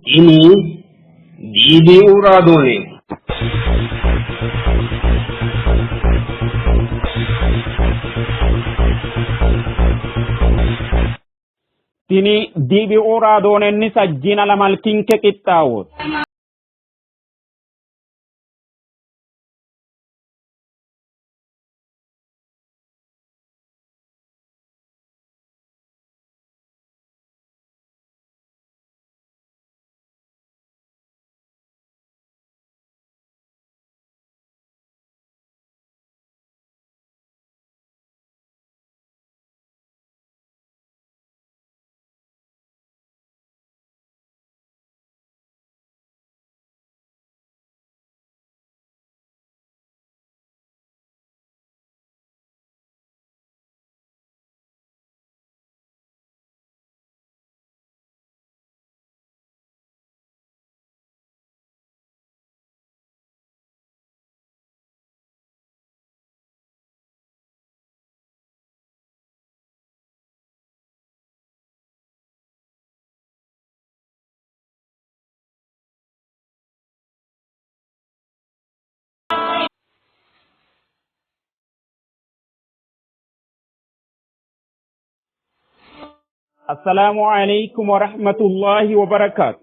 Tini DBU raadooneeti. Tini DBU raadoonenni sajjiina lamalkinke qixxaawooti. Assalaamu alaikum wa rahmatullahi wa barakaatu.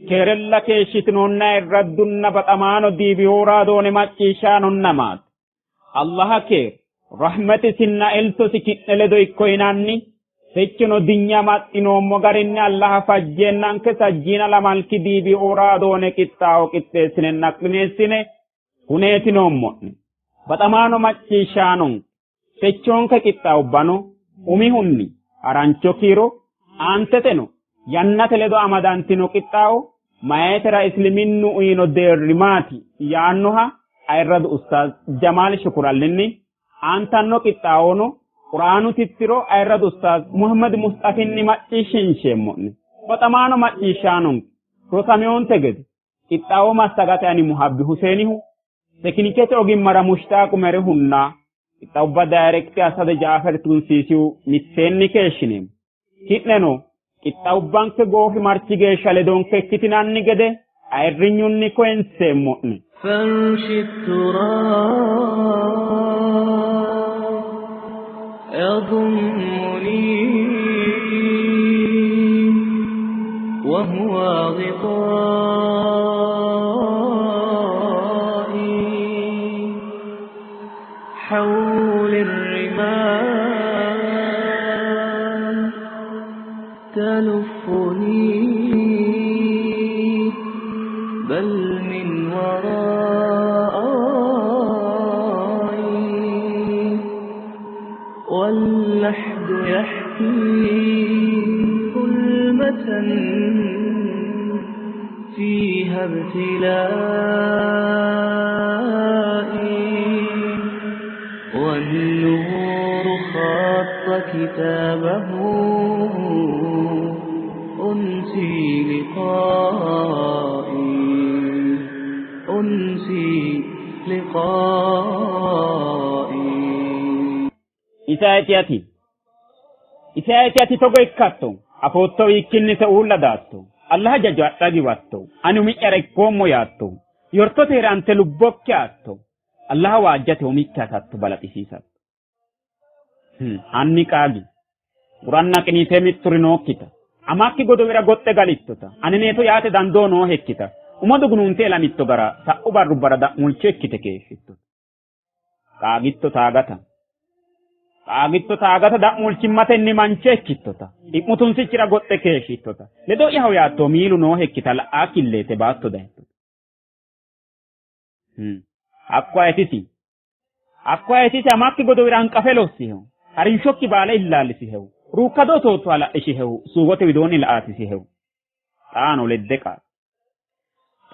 Keerella keeshshitinoonna irraddunna baxamaano diibiyoo raadoone macciishshaanonna maate. Allaha keer rahmatisinna eltosi ki'ne ledo ikko yinanni techono dinya maxxinoommo garinni Allaha fajjeennanke sajjiina lamalki diibiyoo raadoone qixxaawo qixxeessinenna qineessine kuneeti noommo'ne. Baxamaano macciishshaanonke techoonke qixxaawubbano umihunni harancho kiiro aanteteno yannate ledo amadantino qixxaawo mayetera isliminnu uyino deerri maati yaannoha ayirradu ustaaz Jamaal Shukurallinni aantanno qixxaawono quraanu tittiro ayirradu ustaaz Muhammad Musxafinni macciishshiinsheemmo'ne. Baxamaano macciishshaanonke rosameyonte gede qixxaawo massagate ani Muhabbi Huseenihu tekinikete ogimmara Mushtaaqu Merihunna qixxaawubba daayirekti assate Jaafer Tunsiisihu mitteenni keeshshineemmo. Ki'neno qixxaawubbanke goofimarchi geeshsha ledonke ikkitinanni gede ayirrinyunni koyinseemmo'ne. فرش التراب يضمني وهو غطائي حول الرمال تلفني بل من ورائي واللحد يحكي ظلمة فيها ابتلائي والنور خط كتابه أنسي لقائي أنسي لقائي Isaayiti ati Isaayiti ati togo ikkatto afootto hiikkinni se uulla daatto Allaha jajo adha giwatto ani umi'yara ikkoommo yaatto yortote hirante lubbokki aatto Allaha waajjate umikki hasatto balaxisiisatto. Hanni qaagi guranna qiniitee mitturi nookkita amakki godowira goxxe galittota aneneeto yaate dandoo noohekkita umo dugunuunte elamitto gara sa'u barrubbara da'mulcho ikkite keeshshittota. Qaagitto taagata qaagitto taagata da'mulchimmatenni mancho ikkittota dhi'mu tunsichira goxxe keeshshittota ledo'yaho yaatto miilu noohekkita la'aa killeete baatto dayittota. Hakko ayetisi hakko ayetisi amakki godowira hanqafe lossihehu harinshokki baala illaallisihehu ruukkado sootto hala'lishihehu suugote widoonni la'aatisihehu xaano ledde qaagi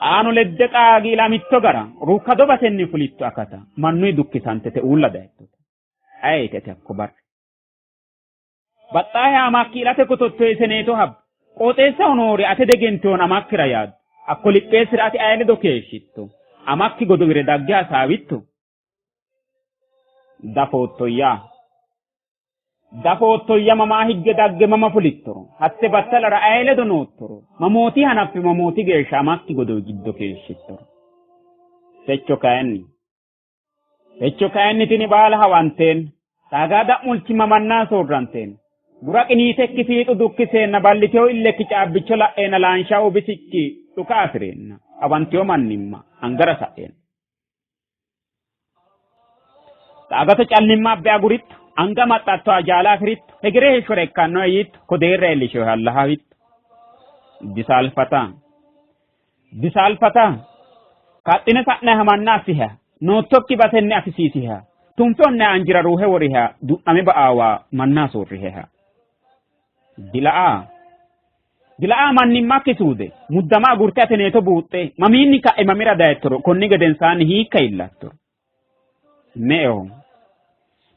xaano ledde qaagi ilamitto gara ruukkado basenni fulitto akata mannuyi dukkisantete uulla dayittota ayeeti ati hakko barri baxxaahe amakki ilate kototto iseneeto habba qooxeessaho noori ate degenteyoon amakkira yaaddu hakko lipheessira ati aye ledo keeshshitto amakki godowire dagge hasaawitto dafootto yaa Dafoottoyya mamaa higge dagge mama fulittoro, hatte battalara aye ledo noottoro, mamooti hanaffe mamooti geeshsha amakki godowi giddo keeshshittoro. Techo kayinni techo kayinni tini baala hawanteen dhaagaa da'mulchimma mannaa soorranteen gura qiniitekki fiixu dukkiseenna balliteyo illekki caabbicho la'eenna laanshaa'u bisikki dhuka afi'reenna awantiyo mannimma angara sa'eenna. Dhaagate callimma abbe aguritto anga maxxatto ajaala afi'ritto hegere heeshshora ikkannoe yiitto kodeerra iillishewe allaha hawitto. Disaalfata disaalfata kaxxine sa'nayiha manna assiha noottokki basenni afisiisiha tunfe onne anjira ruuhe woriha du'name ba'aawa manna soorriheha. Dila'a dila'a mannimmakki suude muddama agurte ateneeto buuxxe mamiinni ka'e mamira dayittoro konni gedensaanni hiikka iillattoro. Me'eho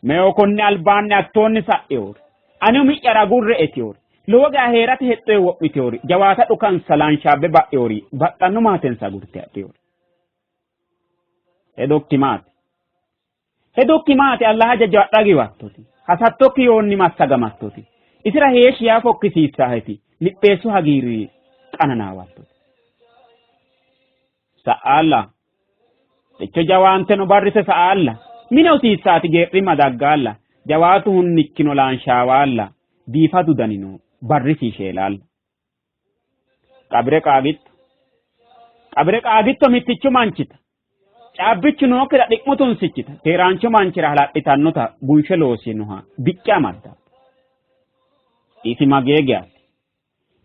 me'eho konni albaanni hattoonni sa'eori ani umi'yara agurre etiori lowo geya hee'rate hexxoe wo'miteori jawaata dhukansa laanshaabbe ba'eori baxxanno maatensa agurte hadheori. Hedokki maati? Hedokki maati? Allah hajajo adha giwattoti hasattokki yoonni massagamattoti isira heeshshi yaa fokkisiissaheti lipheessu hagiirri qananaawattoti. Sa'aalla techo jawaanteno barrise sa'aalla mine hosiissaati gee'rimma daggaalla jawaatu hunnikkino laanshaawaalla biifadu danino barrisi sheelaalla. Qabire qaagitto qabire qaagitto mittichu manchita caabbichu nookkita dhi'mu tunsichita keeraanchu manchira hala'litannota bunshe loosinoha biqqe amadda. Isi magee geyaati?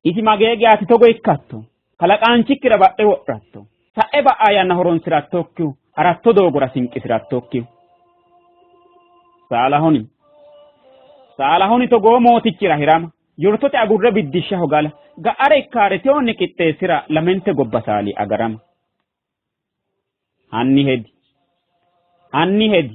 Isi magee geyaati togo ikkatto? Kalaqaanchikkira badhe wodhatto? Sa'e ba'a yanna horonsi'rattokkihu haratto doogora sinqisi'rattokkihu. Saalahoni Saalahoni togoo mootichira hirama yortote agurre biddishshaho gala ga'are ikkaare teyoonni qixxeessira lamente gobba saali agarama. Hanni hedi hanni hedi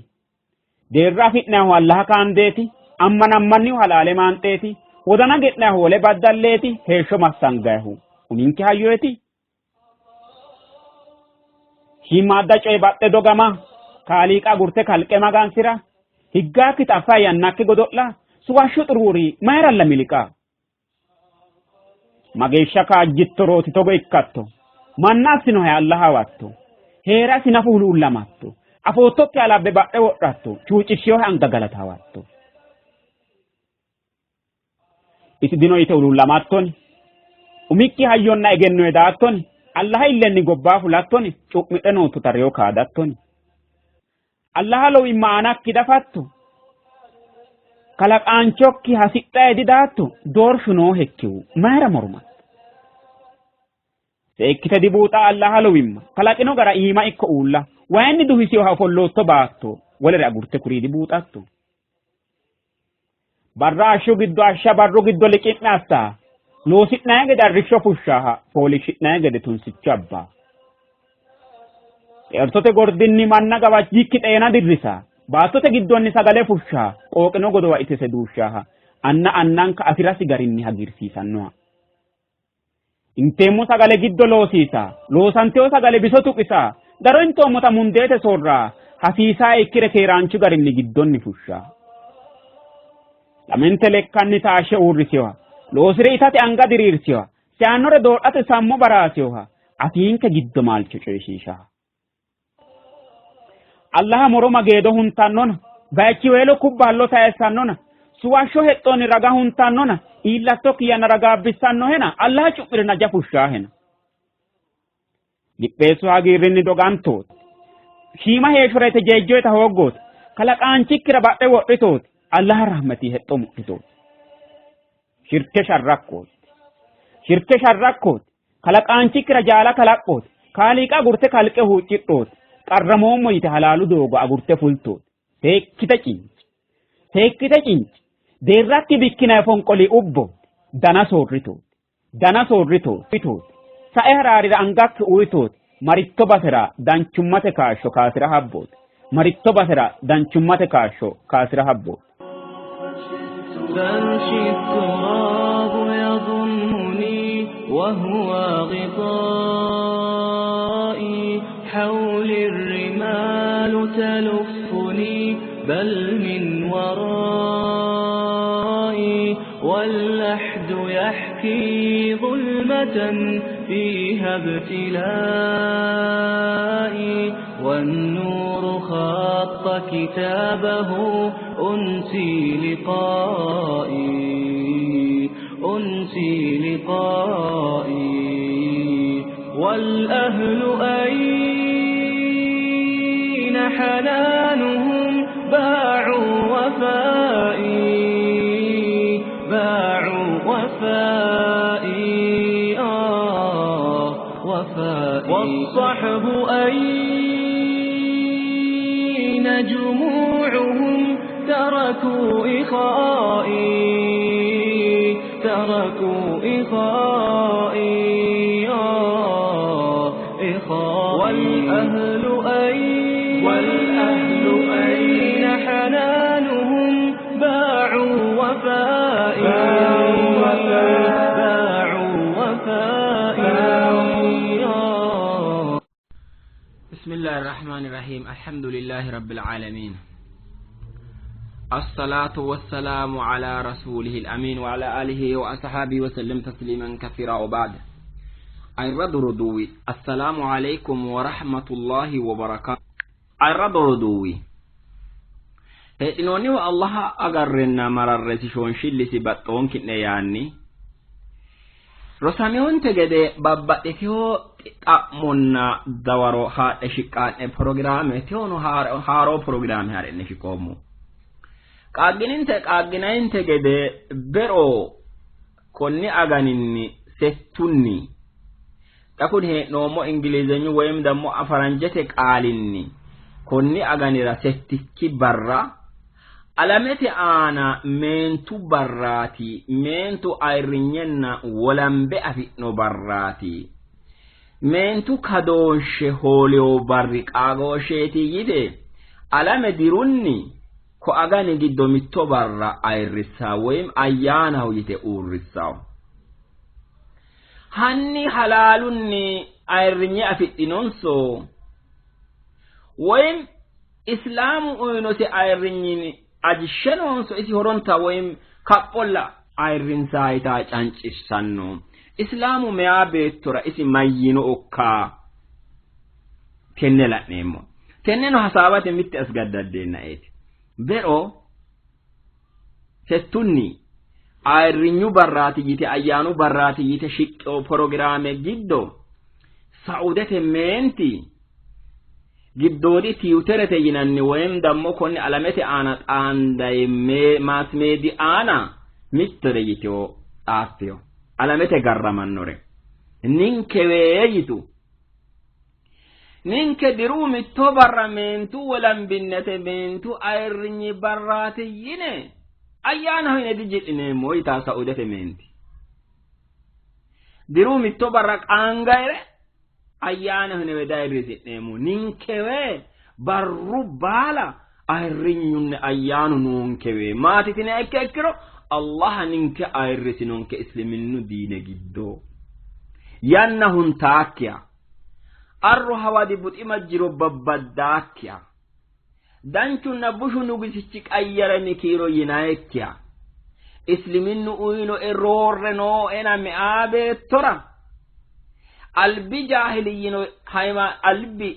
deerra afi'nahu Allaha kaandeeti ammanammannihu halaale maanxeeti wodana ge'nahu wole baddalleeti heeshsho massangayihu uminke hayyoeti. Shiimmaadda coye baxxe dogama kaaliiqa agurte kalqe magansi'ra higgaakki xaffa yannakki godo'la suwashshu xuruuri mayiralla miliqa. Mageeshsha kaajjittorooti togo ikkatto manna assinohe Allah hawatto hee'rasi nafu huluullamatto afoottokki alabbe badhe wodhatto chuucishshiyohe anga galata hawatto. Isi dino yite huluullamattoni umikki hayyonna egenno daattoni Allaha illenni gobbaa fulattoni cu'midhe noottota reyo kaadattoni. Allaha lowimma aanakki dafatto kalaqaanchokki hasidhae didaatto doorshu noohekkihu mayira mormatto? Seekkite dibuuxa Allaha lowimma kalaqino gara iima ikko uulla wayinni duhisiyoha ofollootto baatto wolere agurte kurii dibuuxatto. Barra hashshu giddo hashsha barru giddo liqi'me assaa loosi'nayi gede arrishsho fushshaaha fooliishshi'nayi gede tunsicho abbaa. Xeertote gordinni manna gawajjikki xeena dirrisa baattote giddonni sagale fushshaa qooqino godowa itise duushshaaha anna annanka afirasi garinni hagiirsiisannoha. Inteemmo sagale giddo loosiisa loosanteyo sagale biso tuqisa daro intoommota mundeete soorra hasiisaa ikkire keeraanchu garinni giddonni fushsha. Lamente lekkanni taashshe uurrisiyoha loosire itate anga diriirsiyoha seyaannore doodhate sammo baraasiyoha afiinke giddo maalcho coyishiishaha. Allaha moroma geedo huntannona bayichiweelo kubba hallo tayissannona suwashsho hexxonni raga huntannona iillattokki yanna ragaabbissannohena Allaha cu'mirina naja fushshaahena. Lipheessu hagiirrinni dogantooti. Shiima heeshshora yite jeejjoyita hooggooti. Kalaqaanchikkira badhe wodhitooti. Allaha rahmatii hexxo mudhitooti. Shirke sharrakkooti. Shirke sharrakkooti. Kalaqaanchikkira jaala kalaqqooti. Kaaliiqa agurte kalqe huuccidhooti. Qarramoommo yite halaalu doogo agurte fultooti. Seekkite cinci. Seekkite cinci. Deerrakki bikkinayi fonqoli ubbooti. Dana soorritooti. Dana soorritooti. Sae haraarira angakki uyitooti. Maritto basera danchummate kaashsho kaasira habbooti. Maritto basera danchummate kaashsho kaasira habbooti. فرشي التراب يضمني وهو غطائي حولي الرمال تلفني بل من ورائي. واللحد يحكي ظلمة فيها ابتلائي والنور خط كتابه أنسي لقائي أنسي لقائي والأهل أين حنانهم باعوا وفائي باعوا وفائي آه وفائي والصحب أين جموعهم تركوا إخائي تركوا إخائي آه إخائي والأهل أين والأهل أين حنانهم باعوا وفائي باعوا وفائي آه بسم الله الرحمن الرحيم الحمد لله رب العالمين الصلاة والسلام على رسوله الأمين وعلى آله وأصحابه وسلم تسليما كثيرا وبعد الرد ردوي السلام عليكم ورحمة الله وبركاته الرد ردوي heedhinoonniwa allaha agarrenna mararresi shoonshillisi baxxoonki'ne yaanni rosamihunte gede babbaxxiteho xa'monna dawaro haadhe shiqqaa'ne pirogiraame tehono haaroo pirogiraame haadhe'ne shiqoommo qaaggininte qaagginayinte gede bero konni aganinni settunni xa kun hee'noommo ingilizenyu woyim dammo faranjete qaalinni konni aganira settikki barra alamete aana meentu barraati meentu ayirrinyenna wolambe afi'no barraati meentu kadoonshe hooliyo barri qaagooshsheeti yite alame dirunni ko agani giddo mitto barra ayirrissaa woyim ayyaanaho yite uurrissawo hanni halaalunni ayirrinye afidhinonso woyim islaamu uyinose ayirrinyin ajishshe noonso isi horonta woyim kapholla ayirrinsaayita cancissanno islaamu meyaa beettora isi mayyino okkaa tenne la'neemmo tenneno hasaawate mitte asgaddadeennaeeti bero settunni ayirrinyu barraati yite ayyaanu barraati yite shiqqeo porogiraame giddo sa'udete meenti giddoodi tiwuterete yinanni woyim dammo konne alamete aana xaandaye maasmeedi aana mittore yiteo xaaffeyo alamete garramannore ninkewee yitu ninke diruu mitto barra meentu wolambinete meentu ayirrinyi barraati yine ayyaanaho yine dijidhineemmo yitaa sa'udete meenti diruu mitto barra qaangayre ayyaanaho yine dayirrisi'neemmo ninkewe barru baala ayirrinyunni ayyaanu noonkewe maatitine ikke ikkiro allaha ninke ayirrisinonke isliminnu diine giddo yanna huntaakkiya arru hawadi buxima jiro babbaddaakkiya danchunna bushu nugisichi qayyarami kiiro yinayekkiya isliminnu uyino e roorre nooena me'aa beettora albi jaahiliyyino hayma albi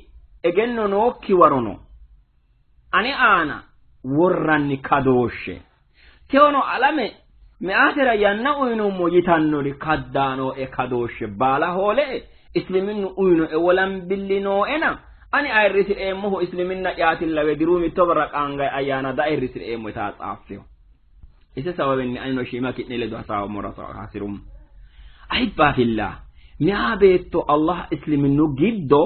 egenno nookki warono ane aana worranni kadooshshe tewono alame me'aatera yanna uyinummo yitannori kaddaanooe kadooshshe baala hoole'e isliminnu uyinoe wolambilli nooena ani ayirrisi'eemmohu isliminna yaatillawe diruu mitto barra qaangay ayyaana da ayirrisi'eemmo yitaa xaaffeho ise sababenni anino shiima ki'ne ledo hasaawammora hasirummo ahibbaafillaa meyaa beetto allah isliminnu giddo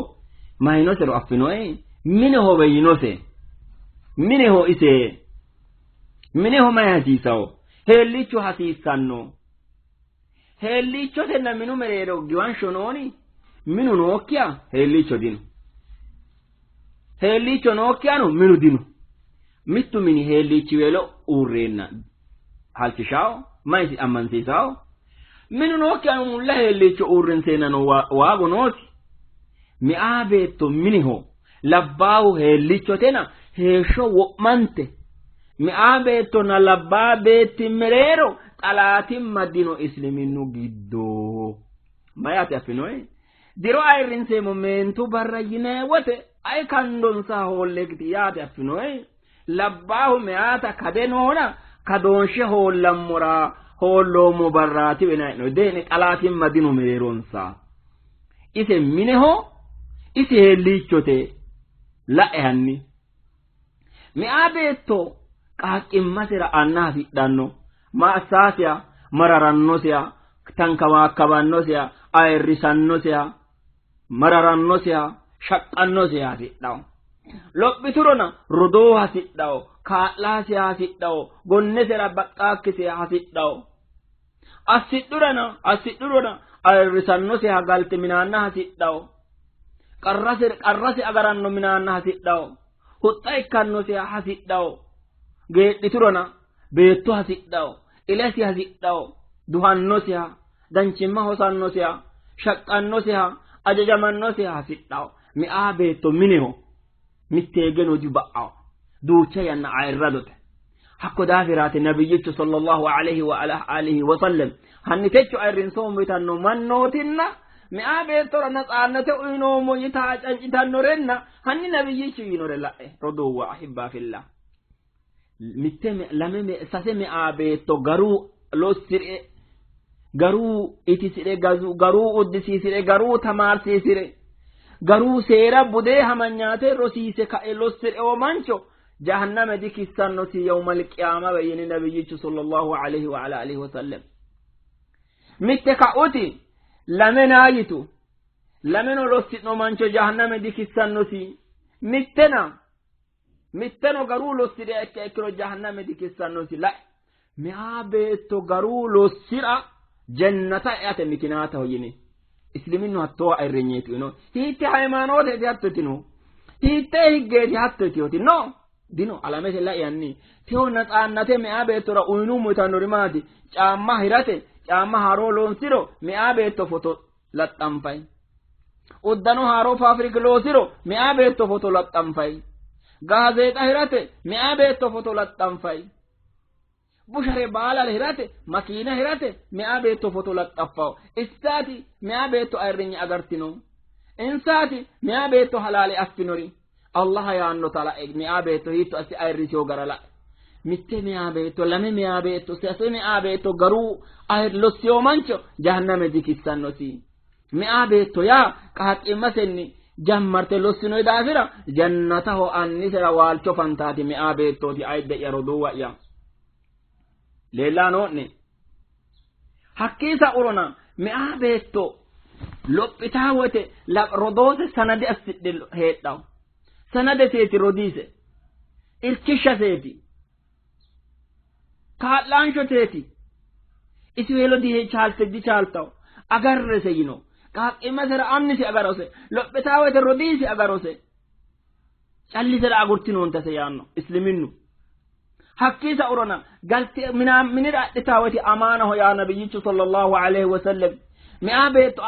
mayinosero affinoe minehowe yinose mineho ise mineho mayi hasiisawo heellicho hasiissanno heellichotenna minu mereero giwansho nooni minu nookkiha heellicho dino heellicho nookkihano minu dino mittu mini heellichiweelo uurreenna halchishawo mayisi ammansiisawo minu nookkihano mulla heellicho uurrinseennano waagu noosi meyaa beetto mineho labbaahu heellichotena heeshsho wo'mante meyaa beettonna labbaa beetti mereero Xalaatimma dino isliminnu giddo. Mayaate affinoe? Diro ayirrinseemmo meentu barra yinay wote ay kandonsa hoolleekiti yaate affinoe? Labbaahu meyaata kade noona kadoonshe hoollammora hoolloommo barraati wenayno deene xalaatimma dino mereeronsa. Ise mineho isi heelliichote la'e hanni. Meyaa beetto qaaqqimmasera anna hasidhanno ma assaasiya mararannoseha tankawaakkabannosiha ayirrisannoseha mararannoseha shaqqannoseha hasidhawo. Lophiturona rodoo hasidhawo kaa'laasiha hasidhawo gonnesera baxxaakkiseha hasidhawo. Assidhurana assidhurona ayirrisannoseha galte minaanna hasidhawo. Qarrase agaranno minaanna hasidhawo. Huxxa ikkannoseha hasidhawo. Geedhiturona beetto hasidhawo ilesi hasidhawo duhannoseha danchimma hosannoseha shaqqannoseha ajajamannoseha hasidhawo. Meyaa beetto mineho mitteegeno diba'awo duucha yanna ayirradote. Hakko daafiraati nabiyyichu sallallahu alayhi wa ala alihi wa sallam hanni techo ayirrinsoommo yitanno mannootinna meyaa beettora natsaannate uyinoommo yitaa cancitannorenna hanni nabiyyichu yiinore la'e roduuwa ahibbaa fillah. Mitte lame sase meyaa beetto garuu lossire garuu itisire garuu uddisiisire garuu tamaarsiisire garuu seera budee hamanyaate rosiise ka'e lossire oo mancho jahanname dikissannosi yawmal qiyaama yini nabiyyichu sallallahu alayhi wa ala alihi wa sallam. Mitte ka'uti lame naayitu lameno lossi'no mancho jahanname dikissannosi mittena mitteno garuu lossire ikke ikkiro jahanname dikissannosi la'e meyaa beetto garuu lossira jannata eate mikinaataho yini isliminnu hattoo ayirrinyeeti ino hiitte hayimaanooteeti hatto itino hiittee higgeeti hatto itiyoti no dino alamete la'iyanni teho natsaannate meyaa beettora uyinummo yitannori maati caamma hirate caamma haaroo loonsiro meyaa beetto foto laxxanfay uddano haaroo faafirika loosiro meyaa beetto foto laxxanfay gaazeexa hirate meyaa beetto foto laxxanfay bushare baalale hirate makiina hirate meyaa beetto foto laxxaffawo issaati meyaa beetto ayirrinye agartino insaati meyaa beetto halaale affinori allaha yaannota la'e meyaa beetto hiitto assi ayirrisiyo gara la'e mitte meyaa beetto lame meyaa beetto sase meyaa beetto garuu lossiyo mancho jahanname dikissannosi meyaa beetto yaa qaaqqimmasenni jammarte lossinoyi daafira jannataho annisera waalcho fantaati meyaa beettooti ayidde'ya roduuwa'ya leellaa noo'ne hakkiisa urona meyaa beetto lophitaa woyte rodoose sanade assidhe heedhawo sanadeseeti rodiise irkishshaseeti kaa'laanshoteeti isiweelo dichaalte dichaaltawo agarrese yino qaaqqimmasera annise agarose lophitaa woyte rodiise agarose callisera agurtinoontase yaanno isliminnu hakkiisa urona galte minira adhitaa woyte amaanaho yaa nabiyyichu sallallahu alayhi wa sallam meyaa beetto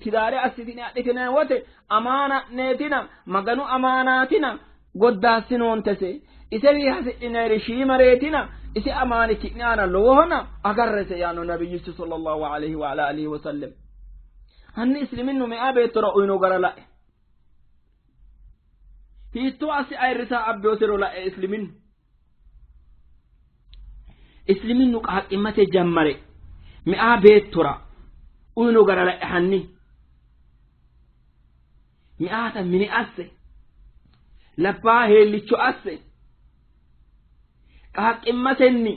tidaare assitine adhitine wote amaana'neetina maganu amaanaatina goddaassinoontese isewi hasidhinayri shiimareetina ise amaani ki'ne aana lowohona agarrese yaanno nabiyyichu sallallahu alayhi wa ala alihi wa sallam hanni isliminnu meyaa beettora uyino gara la'e hiittoo assi ayirrisaa abbiyosero la'e isliminnu isliminnu qaaqqimmate jammare meyaa beettora uyino gara la'e hanni meyaata mine asse labbaa heellicho asse qaaqqimmasenni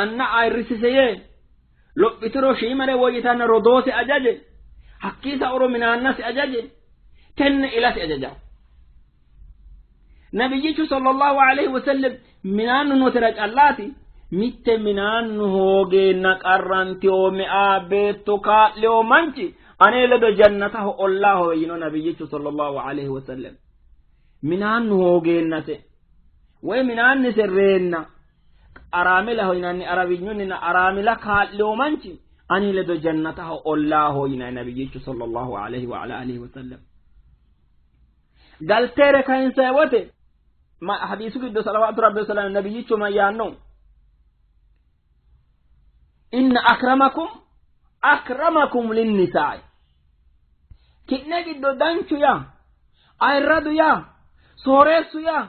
anna ayirrisise yee lophituro shiimare woyyitanna rodoose ajaje hakkiisa oro minaannasi ajaje tenne ilasi ajaja nabiyyichu sallallahu alayhi wa sallam minaannu notera callaati mitte minaannu hoogeenna qarrantiyo me'aa beetto kaa'liyo manchi ane ledo jannataho ollaaho yino nabiyyichu sallallahu alayhi wa sallam minaannu hoogeennase woy minaannise reenna araamilaho yinanni arabinyunnina araamila kaa'liyo manchi ani ledo jannataho ollaaho yinanni nabiyyichu sallallahu alayhi wa ala alihi wa sallam galteere kayinsayi wote hadiisu giddo salawaatu rabbi wasalam nabiyyichu mayyaanno Inna akramakum akramakum linnisaai. Ki'ne giddo danchu yaa, ayirradu yaa, sooreessu yaa,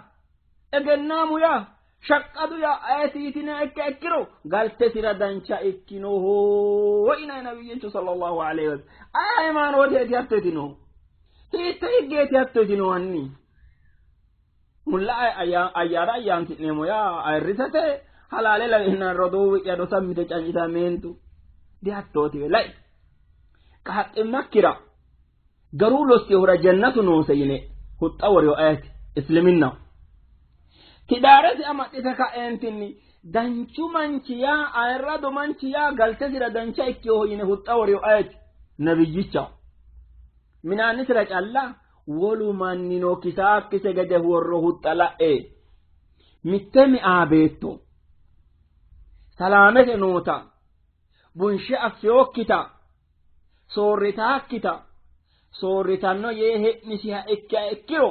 egennaamu yaa, shaqqadu yaa ayeti yitine ikke ikkiro galtesira dancha ikkinoho yinanni nabiyyichu sallallahu alaihi wasallam. Aye hayimaanooteeti hatto yitinohu? Hiitte higgeeti hatto yitinohu hanni? Mulla ayyaana ayyaansi'neemmo yaa ayirrisate halaale lawinna roduuwi'ya dosammite cancita meentu dihattootiwe lai. Qaaqqimmakkira garuu lossihura jannatu noose yine huxxa woriyo ayeti isliminnaho. Tidaaresi amaxxite ka'eentinni danchu manchi yaa ayirradu manchi yaa galtesira dancha ikkiyoho yine huxxa woriyo ayeti nabiyyichaho. Minaannisira calla wolu mannino kisaakkise gede worro huxxa la'e. Mitte mi'aa beetto salaamete noota bunshe affiyookkita soorritaakkita soorritanno yee he'misiha ikkiha ikkiro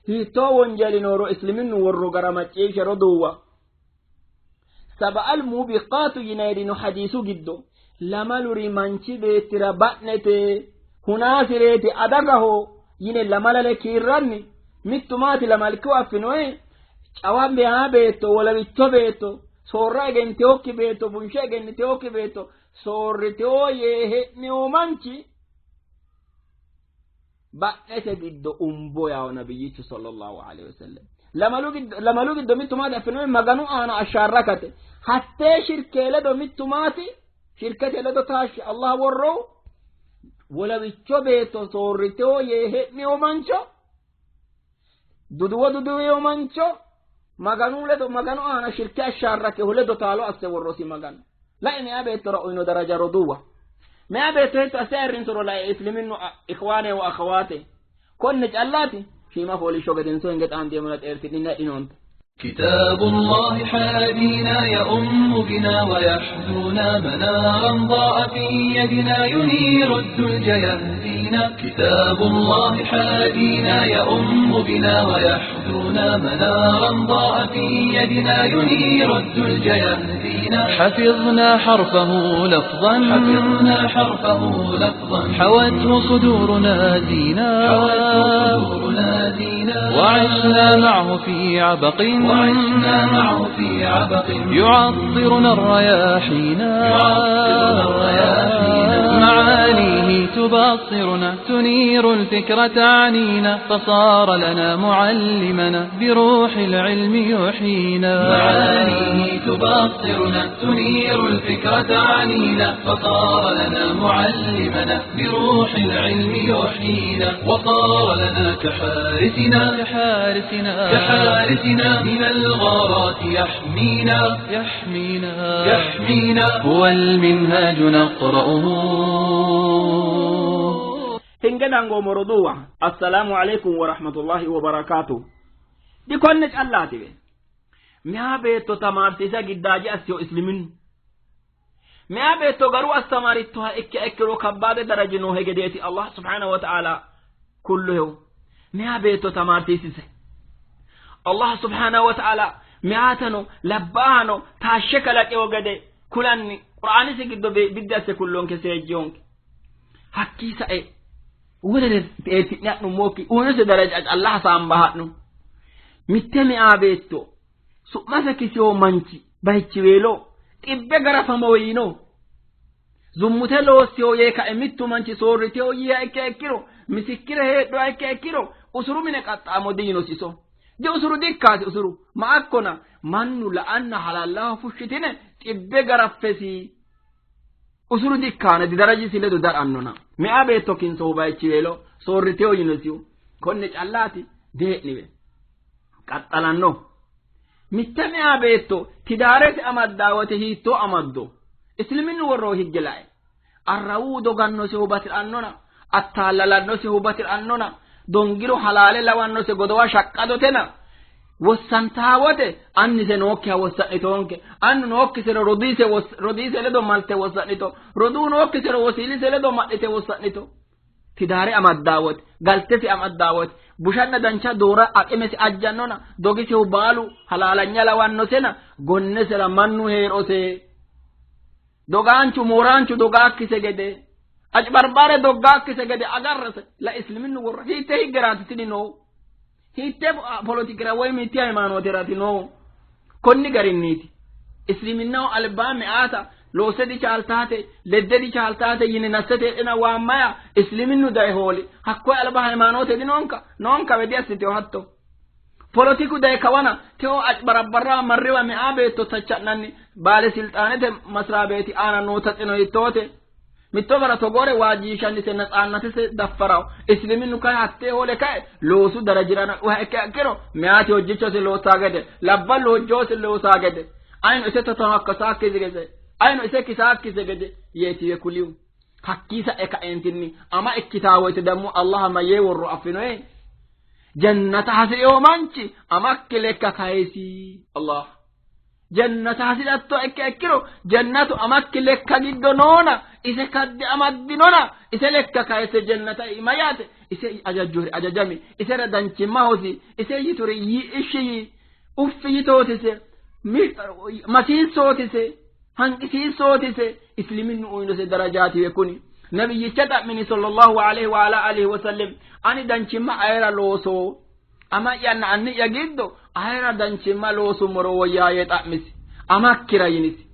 hiittoo wonjeli nooro isliminnu worro gara macciishshe roduuwa. Saba'al muubiqaatu yinayirino hadiisu giddo lamaluri manchi beettira ba'nete hunaasireeti adagaho yine lamalale kiirranni mittu maati lamalkiwa affinoe cawa meyaa beetto wolawicho beetto soorra egenteyokki beetto bunshe egenniteyokki beetto soorriteo yee he'miyo manchi ba'nete giddo umbo yawo nabiyyichu sallallahu alaihi wasallam. Lamalu giddo mittu maati affinoe maganu aana ashaarrakate hattee shirkee ledo mittu maati shirkete ledo taashshe Allah worrowu wolawicho beetto soorriteo yee he'miyo mancho duduwo duduwiyo mancho maganu ledo maganu aana shirke ashaarrakehu ledo taalo asse worrosi maganu. Lai meya beettora uyino daraja roduuwa. Meya beetto hetto asse ayirrinsoro lae isliminnu ikhwaane wa akhawaate. Konne callaati shiima fooliishsho gedenso hinge xaandeemmona xeertidhinna adhinoonte. كتاب الله حادينا يؤم بنا ويحدونا منارا ضاء في يدنا ينير الدلج يهدينا. كتاب الله حادينا يؤم بنا ويحدونا منارا ضاء في يدنا ينير الدلج يهدينا. حفظنا حرفه لفظا، حفظنا حرفه لفظا، حوته صدورنا زينا، حوته صدورنا زينا، وعشنا معه في عبق، وعشنا معه في عبق، يعطرنا الرياحينا، يعطرنا الرياحينا، معانيه تبصرنا تنير الفكرة تعنينا، فصار لنا معلمنا بروح العلم يحيينا. معانيه تبصرنا تنير الفكرة تعنينا، فصار لنا معلمنا بروح العلم يحيينا، وصار لنا كحارسنا، كحارسنا، كحارسنا من الغارات يحمينا، يحمينا، يحمينا، هو المنهاج نقرأه. Hinge dangoommo roduuwa. Assalaamu alaikum wa rahmatullahi wa barakaatuh. Dikonne callaatiwe. Meya beetto tamaarsiisa giddaaji assiyo isliminnu. Meya beetto garuu astamarittoha ikke ikkiro kabbaade daraji noohe gedeeti Allah subhaanahu wa ta'ala kulluhehu. Meya beetto tamaarsiisise. Allah subhaanahu wa ta'ala meyaatano labbaahano taashshe kalaqewo gede kulanni qur'aanisi giddo biddi asse kullonke seejjiyonke. Hakkii sa'e wolere xeerti'ne ha'nummokki uyinose daraja calla hasaamba ha'nu. Mitte meyaa beetto su'mase kisiyo manchi bayichiweelo xibbe garafamo yiino. Zummute loossiyo yee ka'e mittu manchi soorriteyo yiiha ikke ikkiro misikkire heedhoha ikke ikkiro usuru mine qaxxaamo diyinosi iso. Di usuru dikkaasi usuru ma akkona mannu la'anna halallaho fushshitine xibbe garaffesi usuru dikkaana didarajisi ledo dar'annona. Meya beetto kinsohu bayichiweelo soorriteyo yinosihu konne callaati dee'niwe qaxxalanno. Mitte meya beetto tidaarete amaddaa wote hiittoo amaddo isliminnu worroo higge lae arrawuu dogannosehu bati'rannona attaallalannosehu bati'rannona dongiro halaale lawannose godowa shaqqadotena wossantaa wote annise nookkiha wossa'nitoonke annu nookkisero rodiise ledo malte wossa'nito roduu nookkisero wosiilise ledo ma'lite wossa'nito. Tidaare amaddaa wote galtesi amaddaa wote bushanna dancha doora aqimesi ajjannona dogisehu baalu halaalanya lawannosena gonnesera mannu heerose. Dogaanchu mooraanchu dogaakkise gede, acibarbare doggaakkise gede agarrase la isliminnu worra hiitte higgeraati tini noohu? Hiitte polotikira woy hiitte hayimaanooteraati noohu? Konni garinniiti. Isliminnaho albaa me'aata loose dichaaltaate ledde dichaaltaate yine nassete heedhena waammaya isliminnu daye hooli. Hakkoye alba hayimaanoote dinoonka noonkawe diassiteho hatto. Polotiku daye kawana teo acbarabbarra marriwa me'aa beetto tacha'nanni baale silxaanete masraabeeti aana noota xino hittoote. Mitto gara togoore waajjishannise natsaannatese daffaraho isliminnu kae hattee hoole kae loosu darajirana uha ikke akkiro meyaati hojjichose loosaa gede labballu hojjoose loosaa gede ayino ise totono hakka saakkisi gede ayino ise kisaakkise gede yeetiwe kuliu hakkiisa e kaentinni ama ikkitaa woyte dammo allaha mayyee worro affinoe jannata hasi'reo manchi amakki lekka kayisi allah jannata hasi'ratto ikke ikkiro jannatu amakki lekka giddo noona ise kadde amaddinona ise lekka kayise jannata ima yaate ise ajajjuhri ajajami isera danchimma hosi ise yituri ishshi yi uffi yitootise masiissootise hanqisiissootise isliminnu uyinose darajaatiwe kuni nabiyyicha xa'mini sallallahu alaihi wa ala alihi wasallam ani danchimma ayera looso ama'yanna anni'ya giddo ayera danchimma loosummoro woyyaa yee xa'misi amakkira yinisi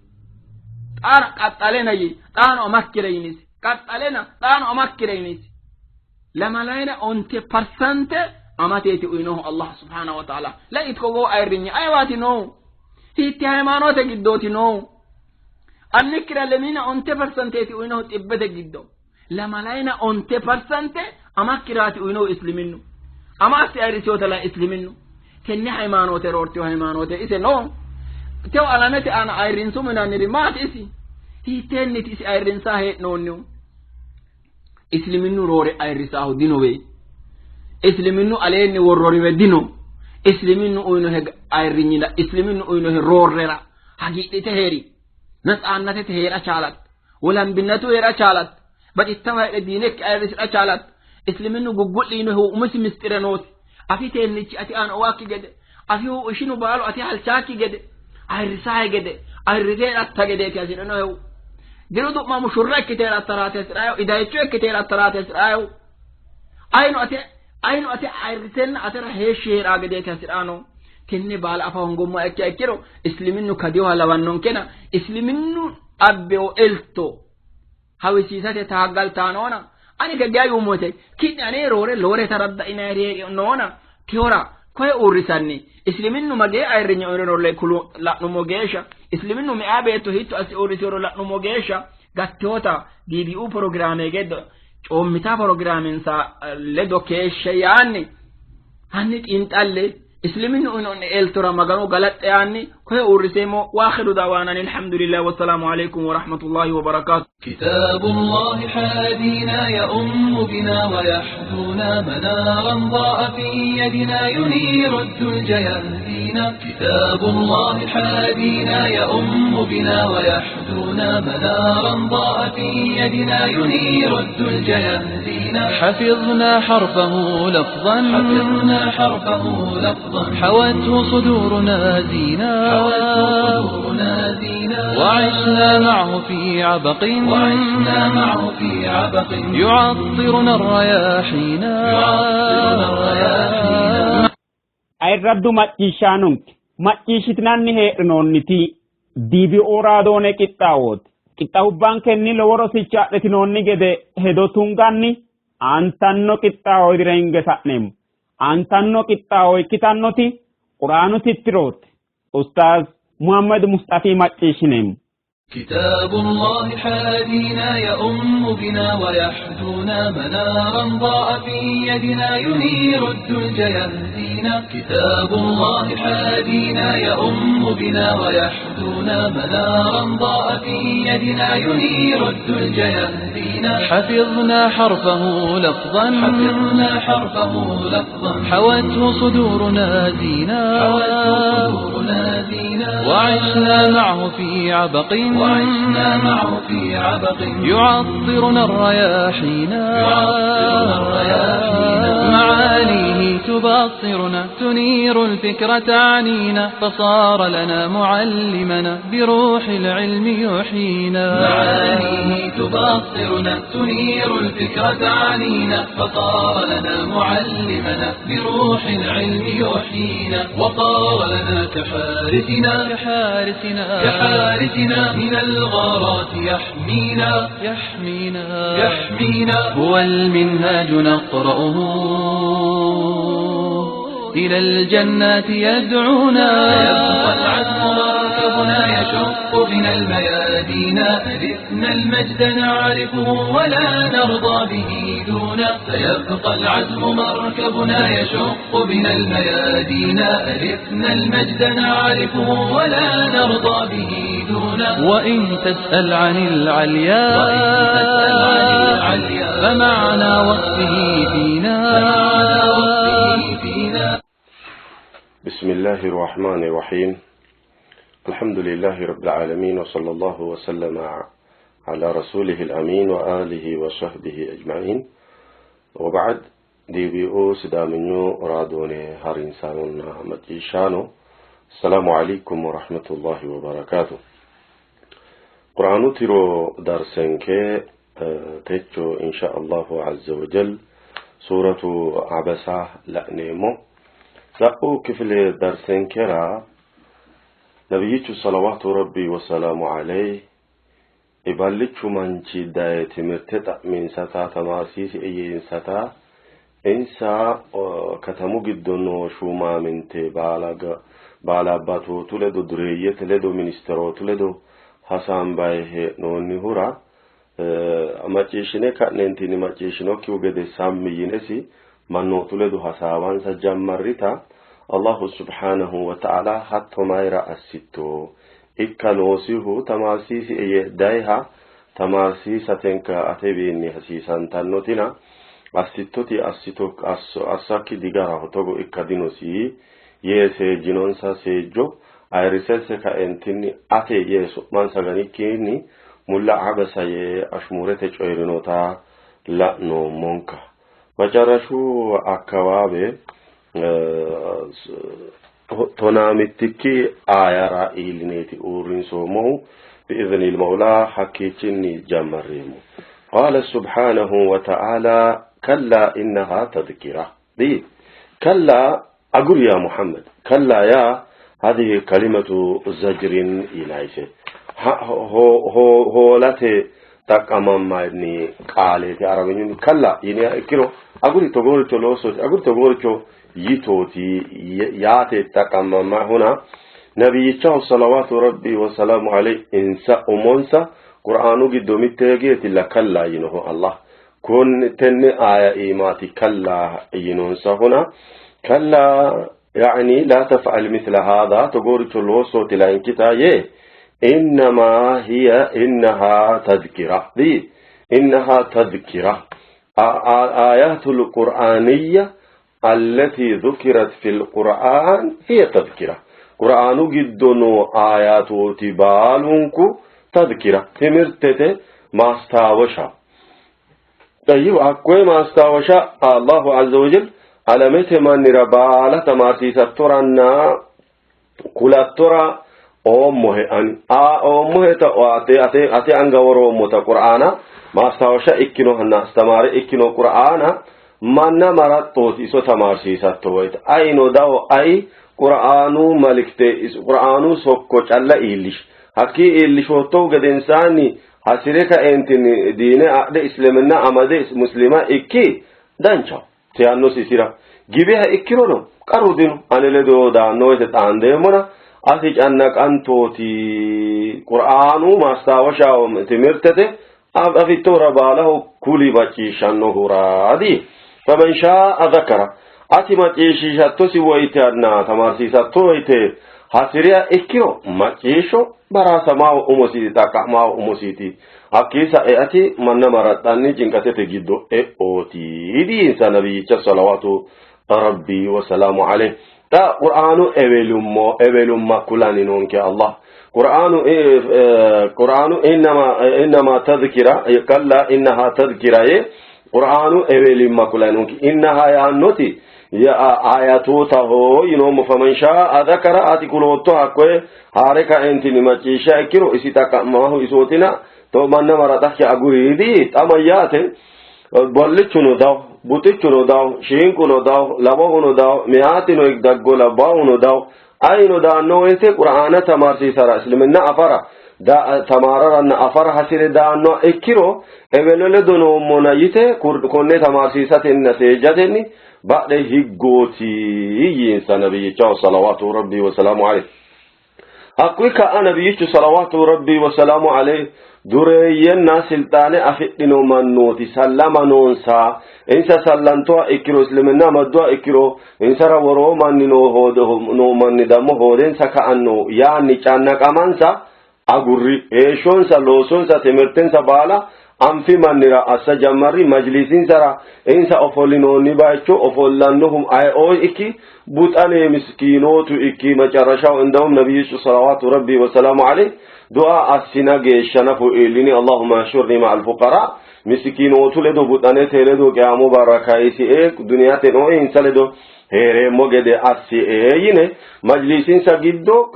xaano qaxxalena yi xaano amakkira yinisi qaxxalena xaano amakkira yinisi lamalayina onte parsante amateeti uyinohu allah subhanahu wa taala la itkogoo ayirrinye ayewaati noohu hiitti hayimaanote giddooti noohu annikkira lemina onte parsanteeti uyinohu xibbete giddo lamalayina onte parsante amakkiraati uyinohu isliminnu ama assi ayirrisiyota la isliminnu tenne hayimaanoote roortiyo hayimaanoote ise no tewo alamete aana ayirrinsumo yinanniri maati isi hiitteenniti isi ayirrinsaa hee'noonnihu isliminnu roore ayirrisaahu dinowe isliminnu aleenni worroriwe dino isliminnu uyinohe ayirrinyila isliminnu uyinohe roorrera hagiidhite heeri natsaannatete hee'ra chaalat wolambinatu hee'ra chaalat baxittawa heedhe diinekki ayirrisira chaalat isliminnu guggu'li yinohu umisi mistire noosi afi teennichi ati aan owaakki gede afihu ishinu baalu ati halchaakki gede ayirrisahe gede ayirrise heedhatta gedeeti hasi'rinohehu diru du'ma mushurra ikkite heedhattaraati hasi'rayehu idayicho ikkite heedhattaraati hasi'rayehu ayino ate ayino ate ayirrisenna atera heeshshi heedhaa gedeeti hasi'raano tenne baala afa hongommoha ikkiha ikkiro isliminnu kadiyoha lawannonkena isliminnu abbeo elto hawisiisate taaggaltaanoona ani keggeya yuummote ki'ne ane roore loore taradda'inayiri noona tihora koye uurrisanni isliminnu magee ayirrinye uyinoro kulu la'nummo geeshsha isliminnu me'aa beetto hiitto assi uurrisiro la'nummo geeshsha gatteota DBU porogiraame geddo coommita porogiraaminsa ledo keeshshe yaanni hanni xiinxalle isliminnu uyino'ne eltora magano galaxxe yaanni koye uurriseemmo waakhiru da'waanani alhamdulillahi wassalaamu alaikum warahmatullahi wabarakaatu. كتاب الله حادينا يؤم بنا ويحدونا منارا ضاء في يدنا ينير الدلج يهدينا كتاب الله حادينا يؤم بنا ويحدونا منارا ضاء في يدنا ينير الدلج يهدينا حفظنا حرفه لفظا حفظنا حرفه لفظا حوته صدورنا زينا حوته صدورنا زينا وعشنا معه في عبق وعشنا معه في عبق يعطرنا الرياحينا يعطرنا الرياحينا Ayirraddu macciishshaanonke macciishshitinanni heedhinoonniti DBO raadoone qixxaawooti. Qixxaawubbankenni lowo rosicho adhitinoonni gede hedo tunganni aantanno qixxaawo widira hinge sa'neemmo. Aantanno qixxaawo ikkitannoti Quraanu tittirooti. Ustaaz Muhammad Musxafii macciishshineemmo. كتاب الله حادينا يؤم بنا ويحدونا منارا ضاء في يدنا ينير الدلج يهدينا كتاب الله حادينا يؤم بنا ويحدونا منارا ضاء في يدنا ينير الدلج يهدينا حفظنا حرفه لفظا حفظنا حرفه لفظا حوته صدورنا زينا حوته صدورنا زينا وعشنا معه في عبق وعشنا معه في عبق يعطرنا الرياحينا يعطرنا الرياحينا مع معانيه تبصرنا تنير الفكرة تعنينا، فصار لنا معلمنا بروح العلم يحيينا. معانيه تبصرنا تنير الفكرة تعنينا، فصار لنا معلمنا بروح العلم يحيينا، وصار لنا كحارسنا كحارسنا كحارسنا من الغارات يحمينا يحمينا يحمينا. هو المنهاج نقرأه إلى الجنات يدعونا، يبقى العزم مركبنا يشق بنا الميادين، أرثنا المجد نعرفه ولا نرضى به دونا. سيبقى العزم مركبنا يشق بنا الميادين، أرثنا المجد نعرفه ولا نرضى به دونا. وإن تسأل عن العليا فمعنى وصفه فينا. بسم الله الرحمن الرحيم. الحمد لله رب العالمين، وصلى الله وسلم على رسوله الأمين وآله وصحبه أجمعين، وبعد. DBO Sidaaminyu raadoone harinsaanonna macciishshaano, السلام عليكم ورحمة الله وبركاته. Quraanu tiro darsenke techo إن شاء الله عز وجل سورة عبس la'neemmo. Sa'u kifile darsenkera nabiyyichu صلوات ربي وسلامه عليه iballichu manchi daye timirte xa'minsata tamaarsiisi yiinsata insa katamu giddo noo shuumaaminte baalaabbatootu ledo, dureeyyete ledo, ministerootu ledo hasaambayi hee'noonnihura macciishshine ka'neentinni macciishshinokkihu gede sammi yinesi mannootu ledo hasaawansa jammarrita الله سبحانه وتعالى hatto mayira assitto, ikka noosihu tamaarsiisi dayiha tamaarsiisatenka atewiinni hasiisantannotina assittoti assito assakki digaraho, togo ikka dinosi yee seejjinonsa seejjo ayirrisesse kaentinni ate yee su'mansa ganikkinni mulla عبس yee ashmuurete coyirinota la'noommonka. Macarashu akkawaabe 12 aayara iillineeti uurrinsoommohu. بإذن المولى hakkiichinni jammarreemmo. قال سبحانه وتعالى: كلا إنها تذكرة. دي كلا أقول يا محمد، كلا يا هذه كلمة زجر إليس هو هو hoolate xaqqamammanni qaaleeti arabinyunni. كلا yiniha ikkiro aguri togooricho loosooti, aguri togooricho yitooti yaate xaqqamammahuna nabiyyichaho صلوات ربي وسلامه عليه insa umonsa qur'aanu giddo mitteegeetilla كلا yinohu Allah kun tenne aaya iimaati كلا yinonsahuna. كلا يعني لا تفعل مثل هذا, togooricho loosooti layinkita yee. إنما هي إنها تذكرة دي إنها تذكرة. آيات القرآنية التي ذكرت في القرآن هي تذكرة. Qur'aanu giddo noo aayaatooti baalunku تذكرة timirtete mastaawosha. طيب, hakkoye mastaawosha الله عز وجل alamete mannira baala tamaarsiisattoranna kulattora oommohe. Ani oommoheta ate ate ate anga woroommota qur'aana mastaawosha ikkinohanna astamaare ikkino qur'aana manna maraxxooti. Iso tamaarsiisatto woyte ayino dawo ay qur'aanu malikte, qur'aanu sokko calla iillish. Hakkii iillishoottohu gedensaanni hasire kaentinni diine adhe isliminna amade muslima ikki, danchaho tiyannosi. Isira gibiha ikkirono qarru dino, ane ledo daanno woyte xaandeemmona ati cannaqantooti. Qur'aanu mastaawasha timirtete afittohura baalaho kuli macciishshannohuraadi. فمن شاء ذكره. Ati macciishshiishattosi woyteanna tamaarsiisatto woyte hasiriha ikkiro macciishsho, baraasamaaho umosiiti, xaqqa'maaho umosiiti. Hakkii sa'e ati manna maraxxanni cinqatete giddo e'ooti diinsa nabiyyicha صلوات ربي وسلامه عليه. Xa qur'aanu ewelummo ewelumma kulanni noonke Allah. Qur'aanu إنما تذكرة كلا إنها تذكرة yee. Qur'aanu ewelimma kulanonke. Innaha yaannoti ayatootaho yinoommo. Faman shaa dhakara ati kulootto hakkoye haare kaentinni macciishsha ikkiro isi xaqqa'mahu isootina to manna maraxakki aguriidi. Xa mayyaate bollichuno dawo, buxichuno dawo, shiinquno dawo, lawohuno dawo, meyaatino daggo labbaahuno dawo, ayino daanno woyte Qur'aana tamaarsiisara isliminna afara tamaararanna afara hasire daannoha ikkiro ewelo ledo noommona yite konne tamaarsiisatenna seejjatenni badhe higgooti yiinsa nabiyyichaho salawaatu rabbi wasalaamu alayhi. Hakkuyi ka'a nabiyyichu salawaatu rabbi wasalaamu alayhi dureeyyenna silxaane afidhino mannooti sallama noonsa. Insa sallantoha ikkiro isliminna amadduha ikkiro insara woroo manni noo manni dammo hoodensa ka'anno yaanni cannaqamansa agurri. Heeshshonsa, loosonsa, timirtensa baala anfi mannira assa jammarri. Majlisinsara insa ofollinoonni bayicho ofollannohu ayeoo ikki buxane miskiinootu ikki macarrashaho indahum nabiyyichu salawaatu rabbi wasalaamu alayhi du'a assina geeshsha nafu iillini Allahumma hshurni ma'al fuqara misikiinootu ledo buxanete ledo qiyaamu barra kayisie duniyate noo insa ledo hee'reemmo gede assie yine majlisinsa giddo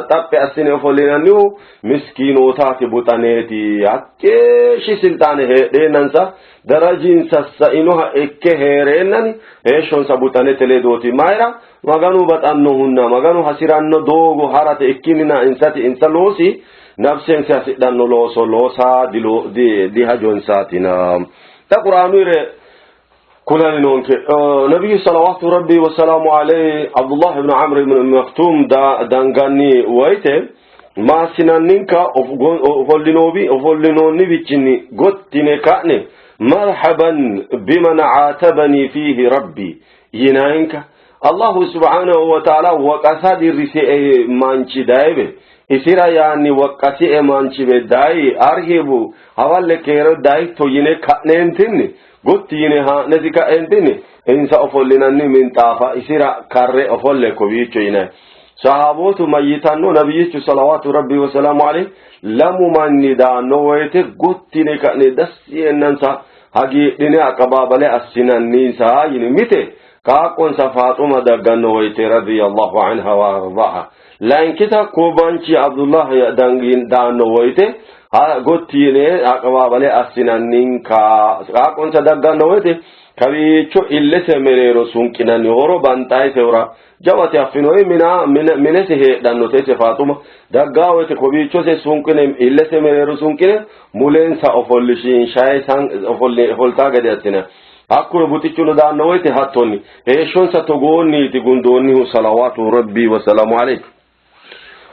xaphi assine ofollinannihu miskiinootaati buxaneeti. Hakkeeshshi silxaane heedheennansa darajinsa sainoha ikke hee'reennani heeshshonsa buxanete ledooti. Mayira? Maganu baxannohunna Maganu hasi'ranno doogo harate ikkinnina insati insa loosi nafsensa hasidhanno looso loosa dihajonsaatina. Xa Qur'aanuyire kulanni noonke. Nabiyyu salawaatu rabbi wasalaamu alayhi Abdullah ibn Amr ibn Maktum danganni woyte maassinanninka ofollinoonniwichinni gottine ka'ne marhaban biman caatabani fiihi rabbi yinayinka. Allahu subhanahu wa ta'ala waqasa dirrisie manchi dayibe isira yaanni waqqasie manchibe dayi arhibu hawalle keero dayitto yine ka'neentinni gotti yine haa'nesi ka'eentinni insa ofollinanni minxaafa isira karre ofolle kowiicho yinay. Sahaabootu mayyitanno nabiyyichu salawaatu rabbi wasalaamu alayhi lamu manni daanno woyte gottine ka'ne dassi yeennansa hagiidhine aqabaabale assinanninsa yini. Mite qaaqqonsa Faaxuma dagganno woyte radiyallahu anha wa ardaha. Layinkita koo manchi Abdullah daanno woyte gotti yine aqabaabale assinanninka. Qaaqqonsa dagganno woyte kawiicho illese mereero sunqinanni horo banxayisehura jawate affinoyi minese heedhannote ise Faaxuma daggaa woyte kowiichose sunqine illese mereero sunqine mulensa ofollishiinshaye ofoltaa gede assine. Hakkuno buxichuno daanno woyte hattonni heeshshonsa togoonniiti gundoonnihu salawaatu rabbi wasalaamu alayhi.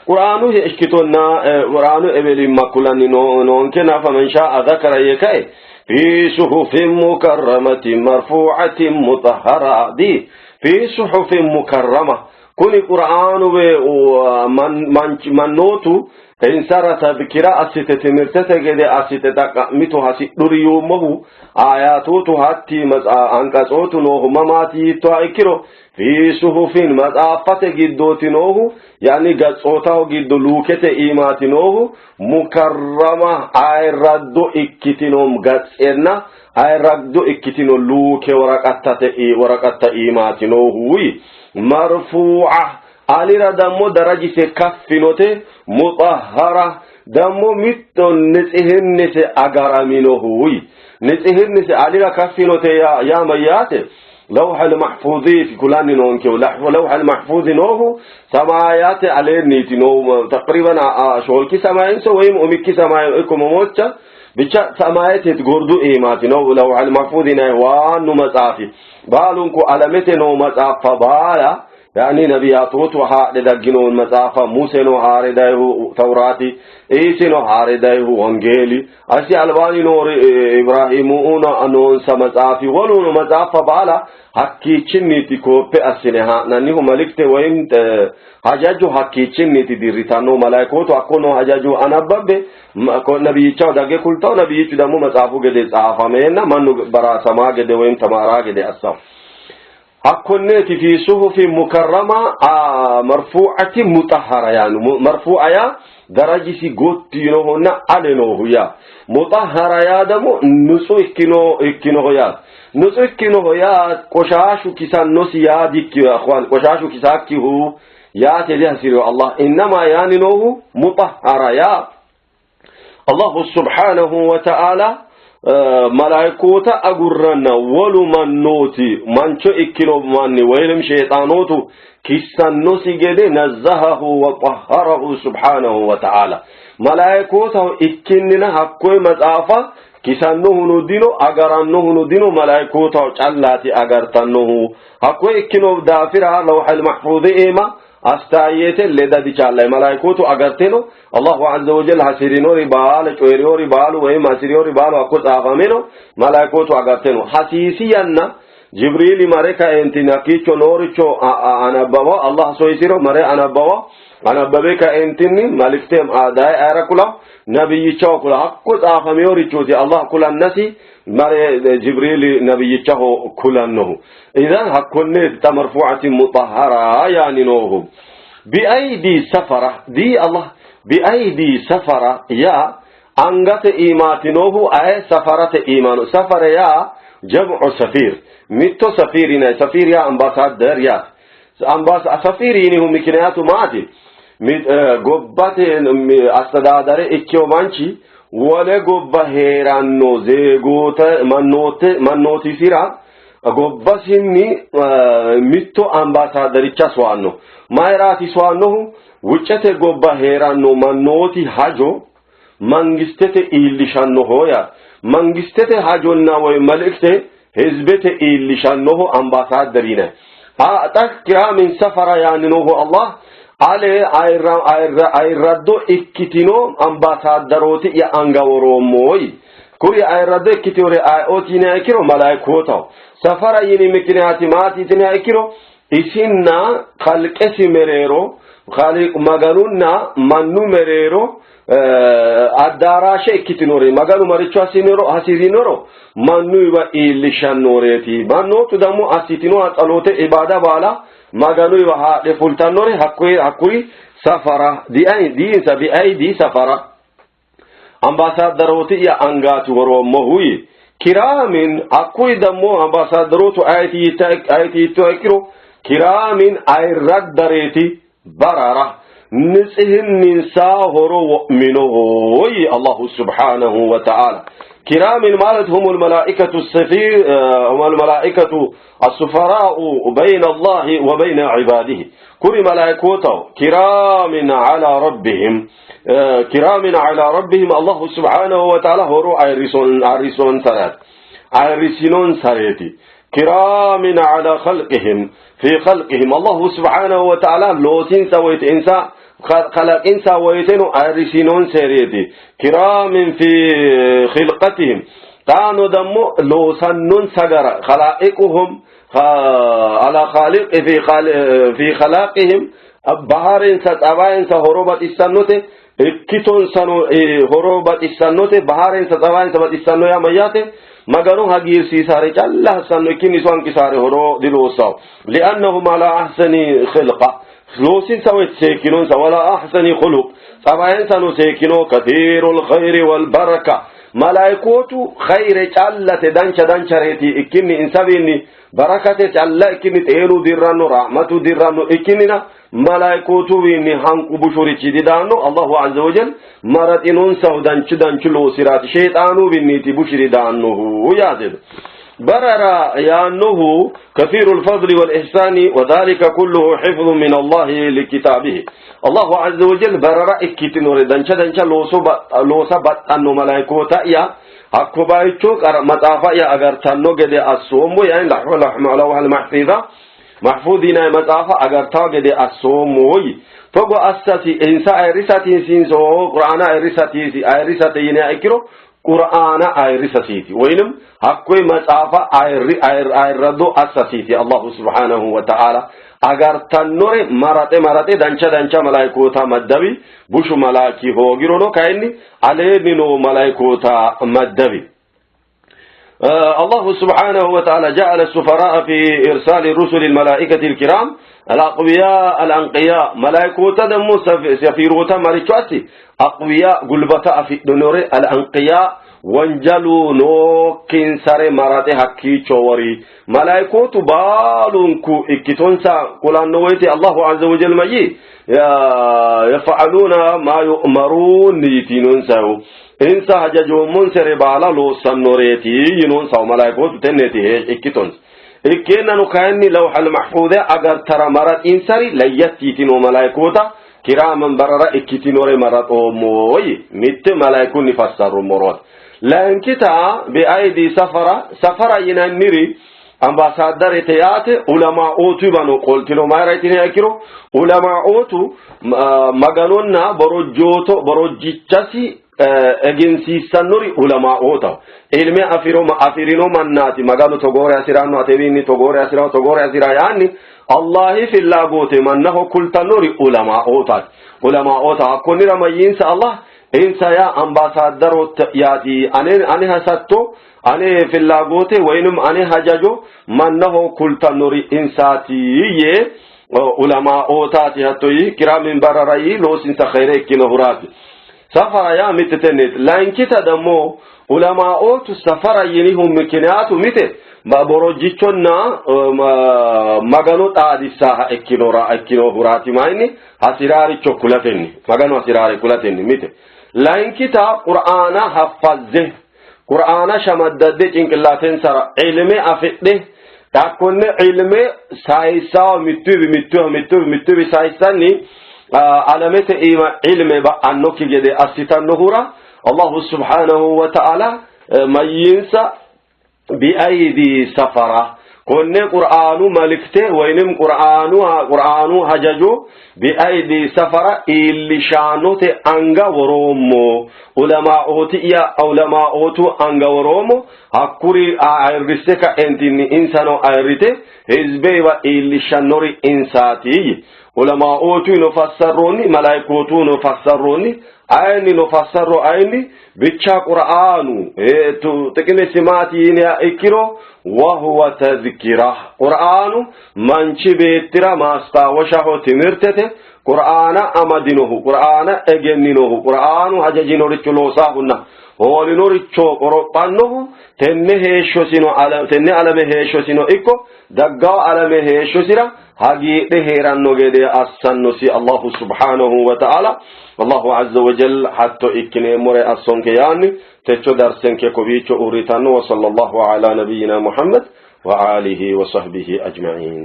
Qur'aanu ikkitonna Qur'aanu ewelimma kulanni noonkena faman shaa'a dhakara yee kae fi suhufin mukarramatin marfuu'atin mutahhara di fi suhufin mukarrama kuni Qur'aanuwe mannootu insara tadhkira assite timirtete gede assite xaqqa'mitu hasidhuri yuummohu ayatootu hatti anqatsootu noohu mamaati yiittoha ikkiro fi suhufin maxaaffate giddooti noohu yaani gatsootaho giddo luukete iimaati noohu mukarrama ayirraddo ikkitino gatsenna ayirraddo ikkitino luuke woraqattate woraqatta iimaati noohu marfuu'a alira dammo darajise kaffinote mutahhara dammo mitto nitsihinnise agaraminohu nitsihinnise alira kaffinote yaa mayyaate lawhal mahfuuziiti kulanni noonkehu lawhal mahfuuzi noohu samaayate aleenniiti noohu taqriban shoolki samayinso woyim umikki samaay ikko momocha bicha samaayete gordu iimaati noohu lawhal mahfuuzi yinanni waannu matsaafi baalunku alamete noo matsaaffa baala yaani nabiyaatootu haadhe daggino matsaafa Museno haare dayihu Tawraati Iisino haare dayihu Wongeeli asi albaani noori Ibrahimuuna noonsa matsaafi woluno matsaaffa baala hakkiichinniiti kooppe assine haa'nannihu malikte woyim hajajo hakkiichinniiti dirritanno malaikootu hakko noo hajajo anabbabbe nabiyyichaho dagge kultawo nabiyyichu dammo matsaafu gede tsaafameenna mannu baraasamaa gede woyim tamaaraa gede assawo. Hakkonneeti fi suhufi mukarrama marfuu'ati mutahhara yaanno. Marfuu'a yaa darajisi gotti yinohonna ale noohu yaa. Mutahhara yaa ደግሞ ንጹህ ikkinoho yaa. ንጹህ ikkinoho yaa qoshaashu kisannosi yaa dikkiyo ya ikhwan. Qoshaashu kisaakkihu yaate dihasirio Allah. Innama yaani noohu mutahhara yaa Allahu subhanahu wa ta'ala malaayikoota agurranna wolu mannooti mancho ikkino manni woynim sheexaanootu kissannosi gede nazzahahu wa xahharahu subhanahu wa ta'ala. Malaayikootaho ikkinnina hakkoye maxaafa kisannohuno dino, agarannohuno dino, malaayikootaho callaati agartannohu. Hakkoye ikkino daafira lawhal mahfuuzi iima astaayete leda dichaallay malaayikootu agarteno. Allahu azza wa jalla hasirinori baala coyi'rinori baalu woyim hasirinori baalu hakko tsaafameno malaayikootu agarteno. Hasiisi yanna Jibriili mare kaeentinni hakkiicho nooricho anabbawa Allah soyisiro mare anabbawa anabbabe kaeentinni malikte daye ayra kula nabiyyichaho kula hakko tsaafameyorichooti Allah kulannasi mare Jibriili nabiyyichaho kulannohu. Idan hakkonneeti xa marfuu'atin mutahhara yaani noohu. Biaydi safara di Allah biaydi safara yaa angate iimaati noohu aye safarate iimano. Safara yaa jam'u safiir. Mitto safiir yinanni. Safiir yaa ambaasaadder yaate. Safiir yinihu mikiniyaatu maati? Gobbate astadaadare ikkiyo manchi wole gobba hee'ranno zeegoota mannootisira gobbasinni mitto ambaasaaddericha soyanno. Mayiraati soyannohu? Wuccete gobba hee'ranno mannooti hajo mangistete iillishannoho yaate. Mangistete hajonna woy malikte hizbete iillishannoho ambaasaadder yinanni. Xa kiraamin safara yaanni noohu Allah ale ayirraddo ikkitino ambaasaaddarooti'ya anga woroommo yii. Kuri ayirraddo ikkitinore ayeooti yiniha ikkiro malaayikootaho. Safara yini mikiniyaati maati yitiniha ikkiro isinna kalqesi mereero Maganunna mannu mereero addaaraashe ikkitinore Maganu maricho hasi'rinoro mannuyiwa iillishshannoreeti. Mannootu dammo assitinoha tsalote ibaada baala Maganuyiwa haadhe fultannore hakkuri safara diinsa biaydi safara ambaasaaddarooti'ya angaati woroommohu yii. Kiraamin hakkuyi dammo ambaasaaddarootu ayeti yiittoha ikkiro kiraamin ayirraddareeti barara nitsihninsa horo wo'minoho yii Allahu subhaanahu wa ta'ala. Kiraamin ማለት هم الملائكة السفير هم الملائكة السفراء بين الله وبين عباده كل ملائكته كرام على ربهم كرام على ربهم الله سبحانه وتعالى هو عريسون سرات عريسون سريتي كرام على خلقهم في خلقهم الله سبحانه وتعالى لوسين سويت إنسان خلق إنسان ويتنو عريسون سريتي كرام في خلقتهم كانوا دمو لوسنون سجر خلائقهم على خالق في في خلاقهم baharinsa xabaayinsa horo baxissannote ikkitonsano horo baxissannote baharinsa xabaayinsa baxissanno yaa mayyaate Magano hagiirsiisaare calla hassanno ikkinni iso hanqisaare horo diloossawo. Li'annahum ala ahsani khilqa loosinsa woyte seekkinonsa wala ahsani khuluq xabayinsano seekkino kathiirul khayri wal baraka malaayikootu khayre callate dancha danchareeti ikkinni insawiinni barakate calla ikkinni xeenu dirranno rahmatu dirranno ikkinnina malaayikootuwiinni hanqu bushurichi didaanno. Allahu azza wa jal maraxinonsahu danchu danchu loosiraati sheexaanuwinniiti bushiri daannohu yaate. Barara yaannohu kathiirul fadli wal ihsaani wa dhalika kulluhu hifdhun min Allahi likitaabihi. Allahu azza wa jal barara ikkitinore dancha dancha loosa baxxanno malaayikoota'ya hakko bayicho maxaafa'ya agartanno gede assoommo yaani lawhal mahfiza mahfuuz yinanni maxaafa agartawo gede assoommo yii. Togo assasi insa ayirrisatiinsinso Qur'aana ayirrisate yiniha ikkiro Qur'aana ayirrisasiiti woynim hakkoye maxaafa ayirrado assasiiti. Allahu subhanahu wa ta'ala agartannore maraxe maraxe dancha dancha malaayikoota maddawi, bushu malaaki hoogirono kayinni aleenni noo malaayikoota maddawi. الله سبحانه وتعالى جعل السفراء في إرسال رسل الملائكة الكرام الأقوياء الأنقياء ملائكة دمو سفيروتا مريتواسي أقوياء قلبتا في دنوري الأنقياء wanjalu nookkinsare marate hakkiicho wori malaikootu baalunku ikkitonsa kulanno woyte allahu azza wajal mayi yaf'aluuna maa yu'maruun yitinonsahu insa hajajoommonsere baala loossannoreeti yinonsahu malaikootu tenneeti ikkitonsa ikkeennano kayinni lawhal mahfuuze agartara maraxinsari layyatti yitino malaikoota kiraaman barara ikkitinore maraxoommoyi mitte malaikunni fassarrummorooti layinkita biaydi safara safara yinanniri ambaasaaddarete yaate ulamaa'ootu qoltino mayra yitiniha ikkiro ulamaa'ootu maganonna borojjooto borojjichasi egensiissannori ulamaa'ootaho ilme afiro afirino mannaati maganu togoore hasiranno atewiinni togoore hasira togoore hasira yaanni allahi fillagoote mannaho kultannori ulamaa'ootaati ulamaa'oota hakkonnira mayyiinsa allah insa yaa ambaasaaddarot yaati ane ane hasatto ane fillagoote woyinum ane hajajo mannaho kultannori insaati yee ulamaa'ootaati hatto yi kiraamin bararayi loosinsa khayre ikkinohuraati safara yaa mitte tenneeti layinkita dammo ulamaa'ootu safara yinihu mikiniyaatu mite borojjichonna magano xaadisaaha ikkinora ikkinohuraati mayinni hasiraaricho kulatenni magano hasiraare kulatenni mite layinkita qur'aana haffazze qur'aana shamaddadde cinqillaatensara ilme afidhe hakkonne ilme sayissawo mittuwi mittuwa mittuwi mittuwi sayissanni alamete iima ilme ba'annokki gede assitannohura allahu subhanahu wa ta'ala mayyinsa biaydi safara konne qur'aanu malikte woynim qur'aanu qur'aanu hajajo biaydi safara iillishaanote anga woroommo ulamaa'ooti'ya ulamaa'ootu anga woroommo hakkuri ayirrisse ka'entinni insano ayirrite hizbeewa iillishshannori insaati ulamaa'ootuno fassarroonni malaayikootuno fassarroonni ayinnino fassarro ayinni ብቻ ቁርአኑ ጥቅምስ maati yiniha ikkiro wahuwa tazkira qur'aanu manchi beettira maastaawoshaho timirtete qur'aana amadinohu qur'aana egenninohu qur'aanu hajajinoricho loosaahunna hoolinoricho qorophannohu tenne heeshshosino tenne alame heeshshosino ikko daggawo alame heeshshosira hagiidhe heeranno gede assannosi allahu subhanahu wa ta'ala allahu azza wa jal hatto ikkineemmore assonke yaanni techo darsenke kowiicho uurritanno wa sallallahu ala nabiyyina muhammad wa alihi wa sahbihi ajma'in.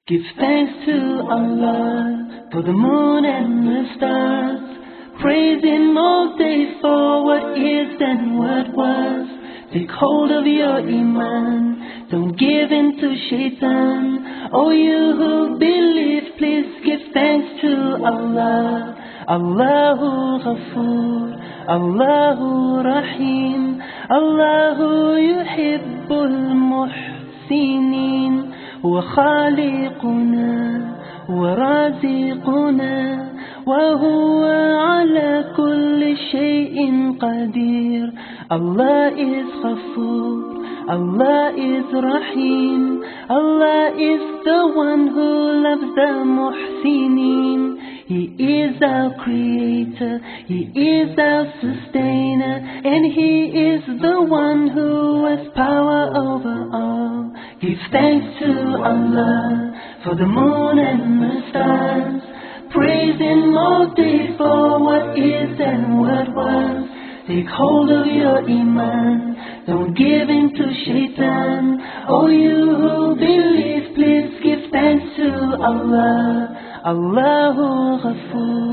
Give thanks to Allah for the moon and the stars. Praise Him all day for what is and what was. Take hold of your iman, don't give in to shaitan. Oh, you who believe, please give thanks to Allah. Allahu Ghafoor, Allahu Rahim, Allahu yuhibbul muhsinin. هو خالقنا ورازقنا وهو على كل شيء قدير. Allah is Ghafoor, Allah is Rahim, Allah is the one who loves the muhsinin. He is our creator, He is our sustainer, and He is the one who has power over all. Give thanks to Allah for the moon and the stars. Praise Him all day for what is and what was. Take hold of your iman, don't give in to shaitan. Oh, you who believe, please give thanks to Allah. Allahu Ghafoor.